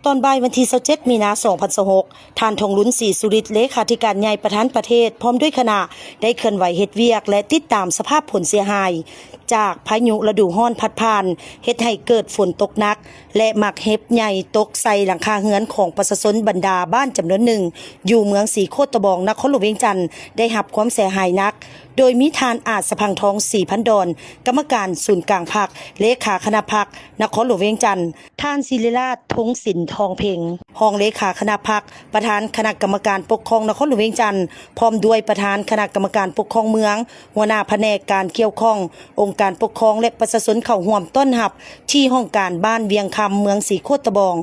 ຕອນບ່າຍວັນທີຊາວເຈັດ ມີນາ ສອງພັນຊາວຫົກ ທ່ານ ທອງລຸນ ສີສຸລິດ ເລຂາທິການໃຫຍ່ ປະທານປະເທດ ພ້ອມດ້ວຍຄະນະ ໄດ້ເຄື່ອນໄຫວເຮັດວຽກ ແລະ ຕິດຕາມສະພາບຜົນເສຍຫາຍ ຈາກພາຍຸລະດູຮ້ອນພັດຜ່ານ ເຮັດໃຫ້ເກີດຝົນຕົກໜັກ ແລະ ໝາກເຫັບໃຫຍ່ຕົກໃສ່ຫຼັງຄາເຮືອນຂອງປະຊາຊົນບັນດາບ້ານຈຳນວນໜຶ່ງ ຢູ່ເມືອງສີໂຄດຕະບອງ ນະຄອນຫຼວງວຽງຈັນ ໄດ້ຮັບຄວາມເສຍຫາຍໜັກ, ໂດຍມີທ່ານ ອາດສະພັງທອງ ສີພັນດອນ ກຳມະການສູນກາງພັກ, ເລຂາຄະນະພັກ ນະຄອນຫຼວງວຽງຈັນ, ທ່ານ ສິລິລາດ ທົງສິນທອງເພັງ ຮອງເລຂາຄະນະພັກ, ປະທານຄະນະກຳມະການປົກຄອງນະຄອນຫຼວງວຽງຈັນ, ພ້ອມດ້ວຍປະທານຄະນະກຳມະການປົກຄອງເມືອງ, ຫົວໜ້າພະແນກການກ່ຽວຂ້ອງ, ອົງການປົກຄອງ ແລະ ປະຊາຊົນເຂົ້າຮ່ວມຕ້ອນຮັບທີ່ຫ້ອງການບ້ານວຽງຄຳ ເມືອງສີໂຄດຕະບອງ.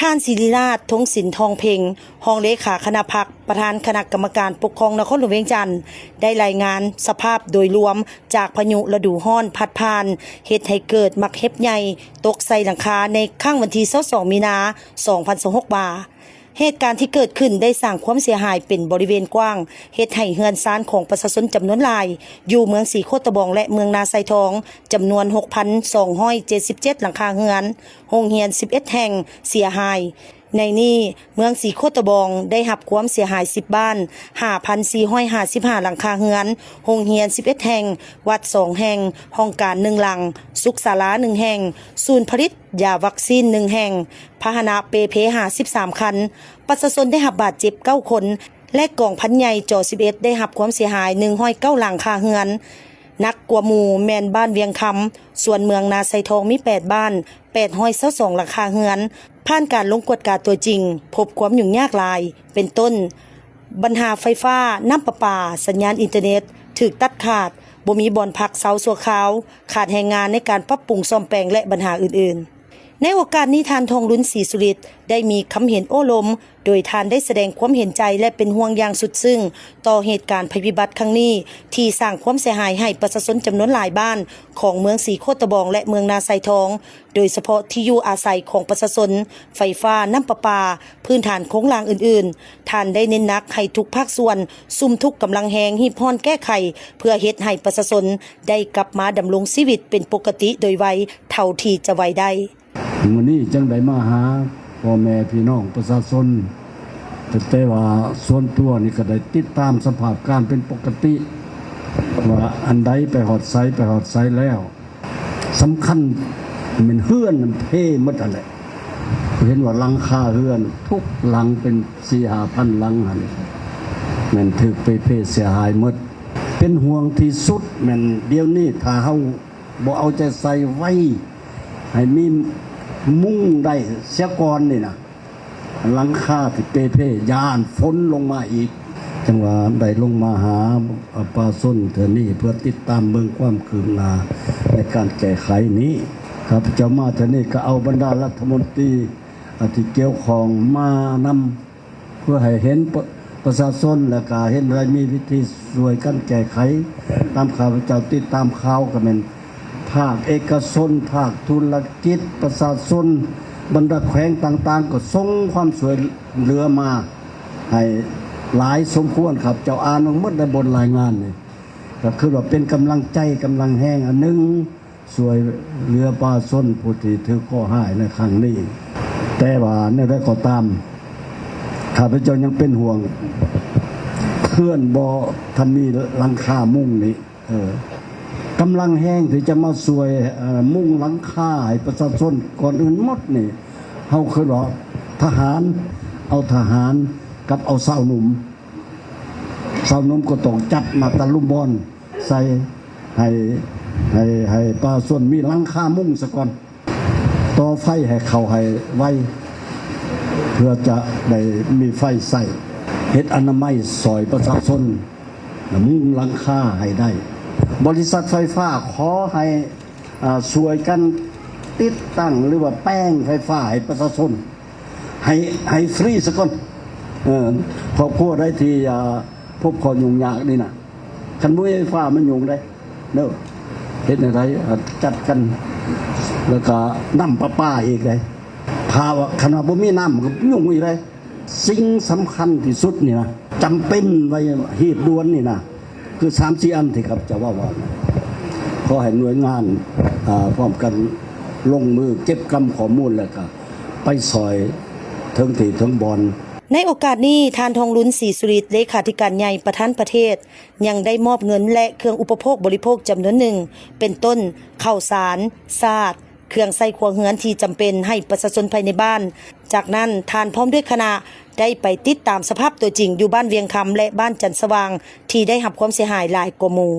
ທ່ານ ສິລິລາດ ທົງສິນທອງເພັງ ຮອງເລຂາຄະນະພັກ, ປະທານຄະນະກຳມະການປົກຄອງນະຄອນຫຼວງວຽງຈັນ ໄດ້ລາຍງານສະພາບໂດຍລວມຈາກພາຍຸລະດູຮ້ອນພັດຜ່ານ ເຮັດໃຫ້ເກີດໝາກເຫັບໃຫຍ່ຕົກໃສ່ຫຼັງຄາໃນຄ່ຳວັນທີຊາວສອງ ມີນາ ສອງພັນຊາວຫົກ ວ່າ ເຫດການທີ່ເກີດຂຶ້ນໄດ້ສ້າງຄວາມເສຍຫາຍເປັນບໍລິເວນກວ້າງ, ເຮັດໃຫ້ເຮືອນຊານຂອງປະຊາຊົນຈຳນວນຫຼາຍ ຢູ່ເມືອງສີໂຄດຕະບອງ ແລະ ເມືອງນາຊາຍທອງ ຈຳນວນ ຫົກພັນສອງຮ້ອຍເຈັດສິບເຈັດ ຫຼັງຄາເຮືອນ, ໂຮງຮຽນ ສິບເອັດ ແຫ່ງເສຍຫາຍ. ໃນນີ້, ເມືອງສີໂຄດຕະບອງໄດ້ຮັບຄວາມເສຍຫາຍ ສິບ ບ້ານ, ຫ້າພັນສີ່ຮ້ອຍຫ້າສິບຫ້າ ຫຼັງຄາເຮືອນ, ໂຮງຮຽນ ສິບເອັດ ແຫ່ງ, ວັດ ສອງ ແຫ່ງ, ຫ້ອງການ ໜຶ່ງ ຫຼັງ, ສຸກສາລາ ໜຶ່ງ ແຫ່ງ, ສູນຜະລິດຢາວັກຊີນ ໜຶ່ງ ແຫ່ງ, ພາຫະນະເປ່ເພ ຫ້າສິບສາມ ຄັນ, ປະຊາຊົນໄດ້ຮັບບາດເຈັບ ເກົ້າ ຄົນ ແລະ ກອງພັນໃຫຍ່ ຈອ ສິບເອັດ ໄດ້ຮັບຄວາມເສຍຫາຍ ໜຶ່ງຮ້ອຍເກົ້າ ຫຼັງຄາເຮືອນ. ໜັກກວ່າໝູ່ແມ່ນບ້ານວຽງຄຳ, ສ່ວນເມືອງນາຊາຍທອງມີ ແປດ ບ້ານ, ແປດຮ້ອຍຊາວສອງ ຫຼັງຄາເຮືອນ ຜ່ານການລົງກວດກາຕົວຈິງ ພົບຄວາມຫຍຸ້ງຍາກຫຼາຍ ເປັນຕົ້ນ ບັນຫາໄຟຟ້າ, ນ້ຳປະປາ, ສັນຍານອິນເຕີເນັດຖືກຕັດຂາດ, ບໍ່ມີບ່ອນພັກເຊົາຊົ່ວຄາວ, ຂາດແຮງງານໃນການປັບປຸງສ້ອມແປງ ແລະ ບັນຫາອື່ນໆ. ໃນໂອກາດນີ້, ທ່ານ ທອງລຸນ ສີສຸລິດ ໄດ້ມີຄຳເຫັນໂອ້ລົມ, ໂດຍທ່ານໄດ້ສະແດງຄວາມເຫັນໃຈ ແລະ ເປັນຫ່ວງຢ່າງສຸດຊຶ້ງຕໍ່ເຫດການໄພພິບັດຄັ້ງນີ້ ທີ່ສ້າງຄວາມເສຍຫາຍໃຫ້ປະຊາຊົນຈຳນວນຫຼາຍບ້ານຂອງເມືອງສີໂຄດຕະບອງ ແລະ ເມືອງນາຊາຍທອງ, ໂດຍສະເພາະທີ່ຢູ່ອາໄສຂອງປະຊາຊົນ, ໄຟຟ້າ, ນ້ຳປະປາ, ພື້ນຖານໂຄງລ່າງອື່ນໆ. ທ່ານໄດ້ເນັ້ນໜັກໃຫ້ທຸກພາກສ່ວນສຸມທຸກກຳລັງແຮງຮີບຮ້ອນແກ້ໄຂ ເພື່ອເຮັດໃຫ້ປະຊາຊົນໄດ້ກັບມາດຳລົງຊີວິດເປັນປົກກະຕິໂດຍໄວເທົ່າທີ່ຈະໄວໄດ້. ມື້ນີ້ຈຶ່ງໄດ້ມາຫາພໍ່ແມ່ພີ່ນ້ອງປະຊາຊົນ, ແຕ່ ແຕ່ວ່າສ່ວນຕົວນີ້ກໍໄດ້ຕິດຕາມສະພາບການເປັນປົກກະຕິ ວ່າອັນໃດໄປຮອດໃສ, ໄປຮອດໃສແລ້ວ. ສຳຄັນແມ່ນເຮືອນນັ້ນເພໝົດຫັ້ນແຫຼະ. ເຫັນວ່າຫຼັງຄາເຮືອນທຸກຫຼັງເປັນສີ່ຫ້າພັນຫຼັງຫັ້ນ ແມ່ນຖືກເປ່ເພເສຍຫາຍໝົດ. ເປັນຫ່ວງທີ່ສຸດແມ່ນດຽວນີ້ ຖ້າເຮົາ ບໍ່ເອົາໃຈໃສ່ໄວ ໃຫ້ມີມຸງໄດ້ເສຍກ່ອນນີ້ນະ, ຫຼັງຄາທີ່ເປ່ເພ ຢ້ານຝົນລົງມາອີກ. ຈັ່ງວ່າໄດ້ລົງມາຫາປະຊາຊົນເທື່ອນີ້ ເພື່ອຕິດຕາມເບິ່ງຄວາມຄືບໜ້າໃນການແກ້ໄຂນີ້. ຂ້າພະເຈົ້າມາເທື່ອນີ້ກໍເອົາບັນດາລັດຖະມົນຕີ ອາ ທີ່ກ່ຽວຂ້ອງມານຳ ເພື່ອໃຫ້ເຫັນປະ ປະຊາຊົນ ແລະກະເຫັນໄດ້ມີວິທີຊ່ວຍກັນແກ້ໄຂ. ຕາມຂ້າພະເຈົ້າຕິດຕາມຂ່າວ ກໍແມ່ນພາກເອກະຊົນ, ພາກທຸລະກິດ, ປະຊາຊົນ, ບັນດາແຂວງຕ່າງໆ ກໍສົ່ງຄວາມຊ່ວຍເຫຼືອມາໃຫ້ຫຼາຍສົມຄວນ. ຂ້າພະເຈົ້າອ່ານມາໝົດໃນບົດລາຍງານນີ້ ກໍຄືວ່າເປັນກຳລັງໃຈ, ກຳລັງແຮງອັນໜຶ່ງ ຊ່ວຍເຫຼືອປະຊາຊົນຜູ້ທີ່ຖືກເຄາະຮ້າຍໃນຄັ້ງນີ້. ແຕ່ວ່າແນວໃດກໍຕາມ, ຂ້າພະເຈົ້າຍັງເປັນຫ່ວງເຮືອນບໍ່ທັນມີຫຼັງຄາມຸງນີ້. ເອີ ກຳລັງແຮງທີ່ຈະມາຊ່ວຍ ເອີ ມຸງຫຼັງຄາໃຫ້ປະຊາຊົນກ່ອນອື່ນໝົດນີ້, ເຮົາຄິດວ່າທະຫານ, ເອົາທະຫານກັບເອົາຊາວໜຸ່ມ. ຊາວໜຸ່ມກໍຕ້ອງຈັດມາຕະລຸມບອນໃສ່ ໃຫ້ ໃຫ້ ໃຫ້ປະຊາຊົນມີຫຼັງຄາມຸງສາກ່ອນ, ຕໍ່ໄຟໃຫ້ເຂົ້າໃຫ້ໄວ ເພື່ອຈະໄດ້ມີໄຟໃຊ້, ເຮັດອະນາໄມຊ່ອຍປະຊາຊົນ, ມຸງຫຼັງຄາໃຫ້ໄດ້. ບໍລິສັດໄຟຟ້າຂໍໃຫ້ ອາ ຊ່ວຍກັນຕິດຕັ້ງ ຫຼືວ່າແປງໄຟຟ້າໃຫ້ປະຊາຊົນ ໃຫ້ ໃຫ້ຟຣີສາກ່ອນ. ເອີ ຄອບຄົວໃດທີ່ ອາ ພົບຂໍ້ຫຍຸ້ງຍາກນີ້ນະ, ຄັນບໍ່ມີໄຟຟ້າມັນຫຍຸ້ງເດ້ເດີ. ເຮັດແນວໃດ ອາ ຈັດກັນ, ແລ້ວກະນ້ຳປະປາອີກເດ້. ຖ້າວ່າ ຄັນວ່າບໍ່ມີນ້ຳກໍຫຍຸ້ງອີກເດ້. ສິ່ງສຳຄັນທີ່ສຸດນີ້ນະ, ຈຳເປັນໄວຮີບດ່ວນນີ້ນະ, ຄືສາມສີ່ອັນທີ່ຂ້າພະເຈົ້າເວົ້າວ່ານະ, ຂໍໃຫ້ໜ່ວຍງານ ອາ ພ້ອມກັນລົງມືເກັບກຳຂໍ້ມູນ ແລ້ວກະໄປຊ່ອຍ ເຖິງທີ່ເຖິງບ່ອນ. ໃນໂອກາດນີ້ ທ່ານ ທອງລຸນ ສີສຸລິດ ເລຂາທິການໃຫຍ່ ປະທານປະເທດ ຍັງໄດ້ມອບເງິນ ແລະ ເຄື່ອງອຸປະໂພກບໍລິໂພກຈຳນວນໜຶ່ງ ເປັນຕົ້ນ ເຂົ້າສານ, ສາດ, ເຄື່ອງໃຊ້ຄົວເຮືອນທີ່ຈຳເປັນ ໃຫ້ປະຊາຊົນພາຍໃນບ້ານ. ຈາກນັ້ນ ທ່ານພ້ອມດ້ວຍຄະນະ ໄດ້ໄປຕິດຕາມສະພາບຕົວຈິງ ຢູ່ບ້ານວຽງຄຳ ແລະ ບ້ານຈັນສະຫວ່າງ ທີ່ໄດ້ຮັບຄວາມເສຍຫາຍຫຼາຍກວ່າໝູ່.